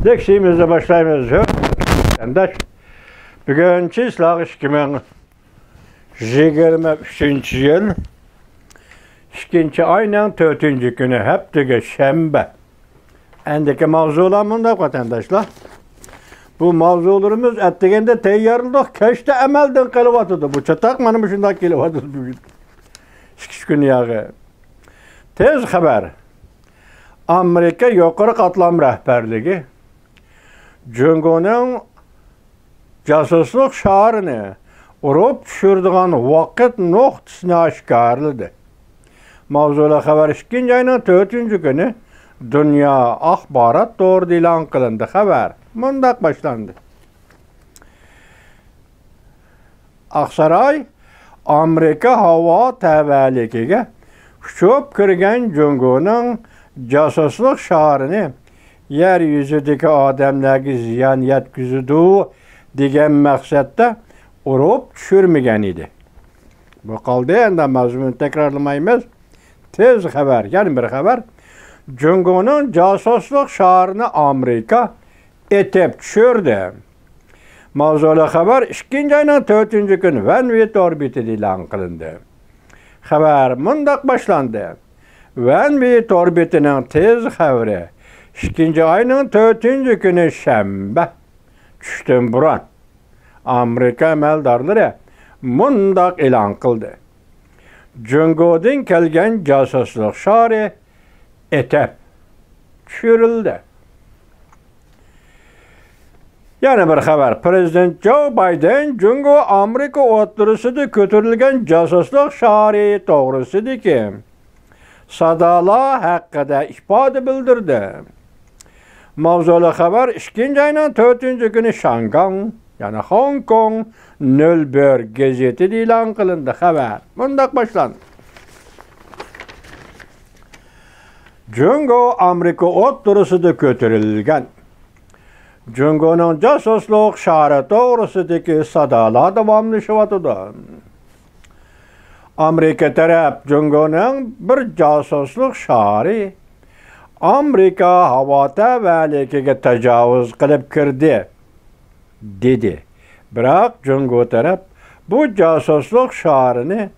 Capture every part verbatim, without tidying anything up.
تەكشىمىزنى باشلايمىز. ۋەتەنداش، بۈگۈن چىسلاق ئىككى مىڭ يىگىرمە ئۈچىنچى يىل، ئىككىنچى ئاينىڭ تۆتىنچى كۈنى، ھەپتىگە شەنبە. ئەندىكى ماۋزۇلار مۇنداق، ۋەتەنداشلار. بۇ ماۋزۇلىرىمىز ئەتىگەندە تەييارلىدۇق، كەچتە ئەمەلدىن قېلىۋاتىدۇ. بۇ چاتاق مانا مۇشۇنداق كېلىۋاتىدۇ بۈگۈن. ئىككى كۈن ياغى. تېز خەۋەر. ئامېرىكا يۇقىرى قاتلام رەھبەرلىكى جۇڭگونىڭ جاسۇسلۇق شارىنى ئۇرۇپ چۈشۈرىدىغان ۋاقىت نۇقتىسىنى ئاشكارىلىدى. ماۋزۇلۇق خەۋەر ئىككىنچى ئاينىڭ تۆتىنچى كۈنى دۇنيا ئاخبارات تورىدا ئېلان قىلىندى. خەۋەر مۇنداق باشلاندى. ئاقساراي، ئامېرىكا ھاۋا تەۋەلىكىگە ئۇچۇپ كىرگەن جۇڭگونىڭ جاسۇسلۇق شارىنى يەر يۈزىدىكى ئادەملەرگە زىيان يەتكۈزىدۇ دېگەن مەقسەتتە ئۇرۇپ چۈشۈرمىگەن ئىدى. بۇ قالدى، ئەمدى مەزمۇننى تەكرارلىمايمىز. تېز خەۋەر، يەنە بىر خەۋەر. جۇڭگونىڭ جاسۇسلۇق شارىنى ئامېرىكا ئېتىپ چۈشۈردى. ماۋزۇلۇق خەۋەر ئىككىنچى ئاينىڭ تۆتىنچى كۈنى ۋەنۋى تور بېتىدە ئېلان قىلىندى. خەۋەر مۇنداق باشلاندى. ۋەنۋى تور بېتىنىڭ تېز خەۋىرى ئىككىنچى ئاينىڭ تۆتىنچى كۈنى شەنبە چۈشتىن بۇرۇن ئامېرىكا ئەمەلدارلىرى مۇنداق ئېلان قىلدى: جۇڭگودىن كەلگەن جاسۇسلۇق شارى ئېتىپ چۈشۈرۈلدى. يەنە بىر خەۋەر. پرېزىدېنت جو بايدېن جۇڭگو ئامېرىكا ئوتتۇرىسىدا كۆتۈرۈلگەن جاسۇسلۇق شارى توغرىسىدىكى سادالار ھەققىدە ئىپادە بىلدۈردى. ماۋزۇلۇق خەۋەر ئىككىنچى ئاينىڭ تۆتىنچى كۈنى شاڭگاڭ، يەنى خوڭكوڭ، نۆلبۆر گېزىتىدە ئېلان قىلىندى. خەۋەر مۇنداق باشلاندى. جۇڭگو ئامېرىكا ئوتتۇرىسىدا كۆتۈرۈلگەن جۇڭگونىڭ جاسۇسلۇق شارى توغرىسىدىكى سادالار داۋاملىشىۋاتىدۇ. ئامېرىكا تەرەپ جۇڭگونىڭ بىر جاسۇسلۇق شارى ئامېرىكا ھاۋا تەۋەلىكىگە تاجاۋۇز قىلىپ كىردى، دېدى. بىراق جۇڭگو تەرەپ بۇ جاسۇسلۇق شارىنى،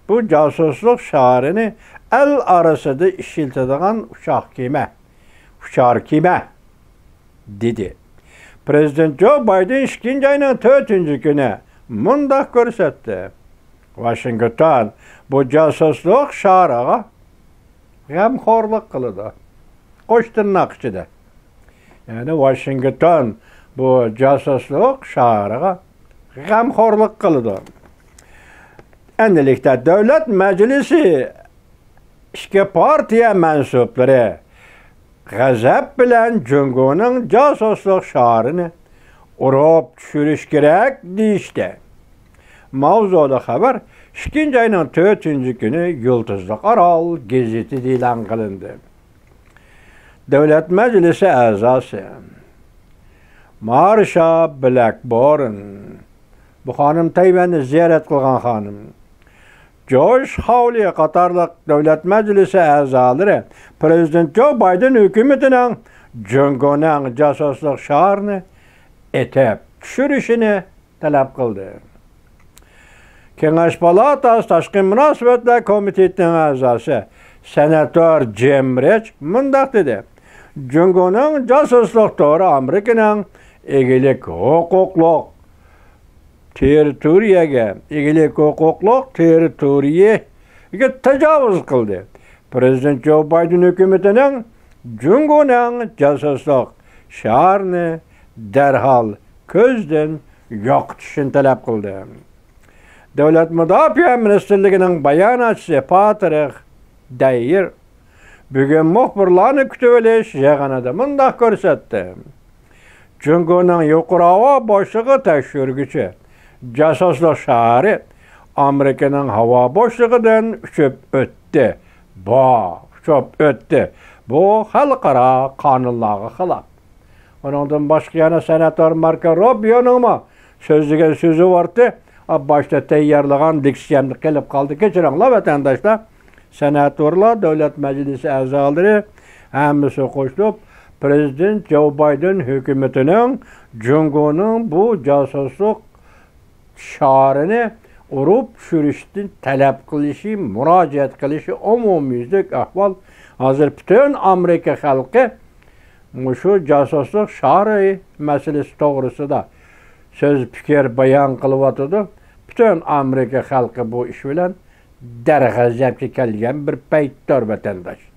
بۇ جاسۇسلۇق شارىنى ئەل ئارىسىدا ئىشلىتىدىغان ئۇچاق كېمە، ئۇچار كېمە، دېدى. پرېزىدېنت جو بايدېن ئىككىنچى ئاينىڭ تۆتىنچى كۈنى مۇنداق كۆرسەتتى: ۋاشىنگتون بۇ جاسۇسلۇق شارىغا غەمخورلۇق قىلىدۇ. قوش تىرناق ئىچىدە. يەنى ۋاشىنگتون بۇ جاسۇسلۇق شارىغا غەمخورلۇق قىلىدۇ. ئەمدىلىكتە دۆلەت مەجلىسى ئىككى پارتىيە مەنسۇپلىرى غەزەپ بىلەن جۇڭگونىڭ جاسۇسلۇق شارىنى ئۇرۇپ چۈشۈرۈش كېرەك دېيىشتى. ماۋزۇلۇق خەۋەر ئىككىنچى ئاينىڭ تۆتىنچى كۈنى يۇلتۇزلۇق ئارال گېزىتىدە ئېلان قىلىندى. دۆلەت مەجلىسى ئەزاسى مارشا بلەكبورن، بۇ خانىم تەيۋەننى زىيارەت قىلغان خانىم، جوش خاۋلى قاتارلىق دۆلەت مەجلىسى ئەزالىرى پرېزىدېنت جو بايدېن ھۆكۈمىتىنىڭ جۇڭگونىڭ جاسۇسلۇق شارىنى ئېتىپ چۈشۈرۈشىنى تەلەپ قىلدى. كېڭەش پالاتاسى تاشقى مۇناسىۋەتلەر كومىتېتىنىڭ ئەزاسى سېناتور جىم رىچ مۇنداق دېدى: جۇڭگونىڭ جاسۇسلۇق تورى ئامېرىكىنىڭ ئىگىلىك ھوقۇقلۇق تېررىتورىيەگە، ئىگىلىك ھوقۇقلۇق تېررىتورىيەگە تاجاۋۇز قىلدى. پرېزىدېنت جو بايدېن ھۆكۈمىتىنىڭ جۇڭگونىڭ جاسۇسلۇق شارىنى دەرھال كۆزدىن يوقىتىشىنى تەلەپ قىلدى. دۆلەت مۇداپىئە مىنىستىرلىكىنىڭ باياناتچىسى پاترىك دەييېر بۈگۈن مۇخبىرلارنى كۈتۈۋېلىش يىغىنىدا مۇنداق كۆرسەتتى: جۇڭگونىڭ يۇقىرى ھاۋا بوشلۇقى تەكشۈرگۈچى جاسۇسلۇق شارى ئامېرىكىنىڭ ھاۋا بوشلۇقىدىن ئۇچۇپ ئۆتتى. بۇ، ئۇچۇپ ئۆتتى. بۇ خەلقئارا قانۇنلارغا خىلاپ. ئۇنىڭدىن باشقا يەنە سېناتور ماركو روبىيونىڭمۇ سۆزلىگەن سۆزى بارتى. باشتا تەييارلىغان لېكسىيەمدە قېلىپ قالدى. كەچۈرۈڭلار، ۋەتەنداشلار. سېناتورلار، دۆلەت مەجلىسى ئەزالىرى ھەممىسى قوشۇلۇپ پرېزىدېنت جو بايدېن ھۆكۈمىتىنىڭ جۇڭگونىڭ بۇ جاسۇسلۇق شارىنى ئۇرۇپ چۈشۈرۈشنى تەلەپ قىلىشى، مۇراجىئەت قىلىشى ئومۇميۈزلۈك ئەھۋال. ھازىر پۈتۈن ئامېرىكا خەلقى مۇشۇ جاسۇسلۇق شارى مەسىلىسى توغرىسىدا سۆز پىكىر بايان قىلىۋاتىدۇ. پۈتۈن ئامېرىكا خەلقى بۇ ئىش بىلەن دەرغەزەپكە كەلگەن بىر پەيتتۇر، ۋەتەنداش.